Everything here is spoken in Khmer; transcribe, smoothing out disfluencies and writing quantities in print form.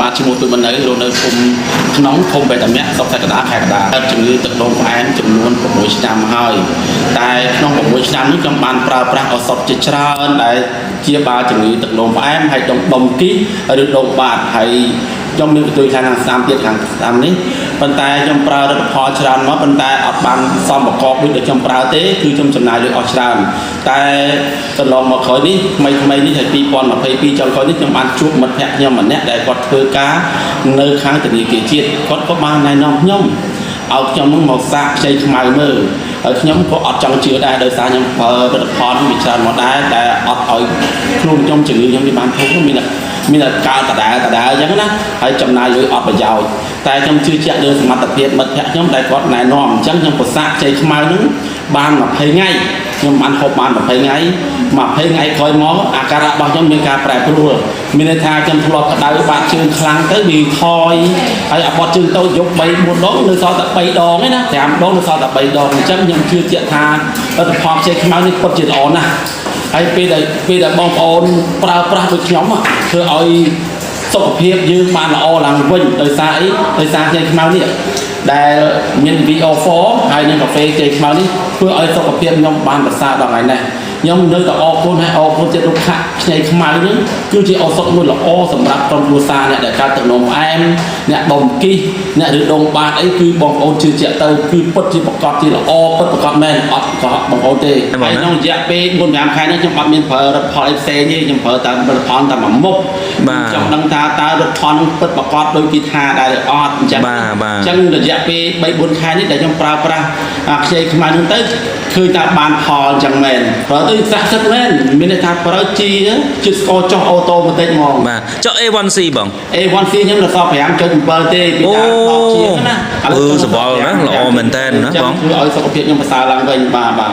បាទឈ្មោះទូមិននៅរស់នៅភូមិក្នុងឃុំបេតាមៈស្រុកសក្តាខេត្តកណ្ដាលកើតជំងឺទឹកនោមផ្អែមចំនួន6ឆ្នាំហើយតែក្នុង6ឆ្នាំនេះខ្ញុំបានប្រើប្រាស់ឱសថជាច្រើនដែលជាបាលជំងឺទឹកនោមផ្អែមហើយដុំដុំគីឬដុំបាតហើយខ្ញុំមានបន្ទុយខាងស្ដាំទៀតខាងស្ដាំនេះប៉ុន្តែខ្ញុំប្រើលទ្ធផលច្រើនមកប៉ុន្តែអត់បានសមប្រកបដូចដែលខ្ញុំប្រើទេគឺខ្ញុំចំណាយលុយអស់ច្រើនតែកន្លងមកក្រោយនេះថ្មីថ្មីនេះហើយ2022ចុងក្រោយនេះខ្ញុំបានជួបមិត្តភក្តិខ្ញុំម្នាក់ដែលគាត់ធ្វើការនៅខាងធនាគារជាតិគាត់ក៏បានណែនាំខ្ញុំឲ្យខ្ញុំនឹងមកសាកខ្ចីខ្មៅមើលហើយខ្ញុំក៏អត់ចង់ជឿដែរដោយសារខ្ញុំប្រើផលិតផលនេះវាច្រើនមកដែរតែអត់ឲ្យខ្លួនខ្ញុំជំងឺខ្ញុំវាបានធូរមានតែមានតែកើតដដែលដដែលអញ្ចឹងណាហើយចំណាយលុយអត់ប្រយោជន៍តែខ្ញុំជឿជាក់លើសមត្ថភាពមិត្តភក្តិខ្ញុំដែលគាត់ណែនាំអញ្ចឹងខ្ញុំប្រសាកខ្ចីខ្មៅនឹងបាន20ថ្ងៃខ្ញុំបានហូបបាន20ថ្ងៃ20ថ្ងៃក្រោយមកអាការៈរបស់ខ្ញុំមានការប្រែប្រួលមានន័យថាខ្ញុំធ្លាប់ក្តៅបាតជើងខ្លាំងទៅវាថយហើយអាបត់ជើងតូចយក3 4ដងនៅសល់តែ3ដងឯណា5ដងនៅសល់តែ3ដងអញ្ចឹងខ្ញុំជឿជាក់ថាលទ្ធផលខ្ចីខ្មៅនេះពិតជាល្អណាស់ហើយពេលដែលបងប្អូនប្រើប្រាស់ដូចខ្ញុំធ្វើឲ្យសុខភាពយើងបានល្អឡើងវិញដោយសារអីដោយសារខ្ចីខ្មៅនេះដែលមាន VO4 ហើយនិងកាហ្វេខ្ចីខ្មៅនេះធ្វើឲ្យសុខភាពខ្ញុំបានប្រសើរដល់ថ្ងៃនេះខ្ញុំនៅតែអរគុណហើយអរគុណចិត្តរុក្ខខ្ចីខ្មៅនេះគឺជាឱសថមួយល្អសម្រាប់ក្រុមគ្រួសារអ្នកដែលកើតទឹកនោមផ្អែមអ្នកដុំគិះអ្នកឬដងបាតអីគឺបងប្អូនជឿជាក់ទៅគឺពិតជាប្រកបជាល្អពិតប្រកបមែនអត់កុហកបងប្អូនទេហើយក្នុងរយៈពេល4 5ខែនេះខ្ញុំអត់មានប្រើរត់ផលអីផ្សេងទេខ្ញុំប្រើតែផលិតផលតែមួយមុខ បាទ ចង់ដឹងថាតើរត់ផលនឹងពិតប្រកបដូចគេថាដែរឬអត់អញ្ចឹង បាទបាទ អញ្ចឹងរយៈពេល3 4ខែនេះដែលខ្ញុំប្រើប្រាស់អាខ្ចីខ្មៅហ្នឹងទៅឃើញថាបានផលអញ្ចឹងមែនប្រើទៅស័ក្តិសិទ្ធិមែនមានន័យថាប្រើជាជាតិស្ករចុះautomatic ហ្មង បាទចុះ A1C បង A1C ខ្ញុំដល់សល់5.7ទេពី អូ ដើម10ជាងណា អឺសបល់ណាល្អមែនតើណាបង ធ្វើឲ្យសុខភាពខ្ញុំប្រសើរឡើងវិញបាទបាទ។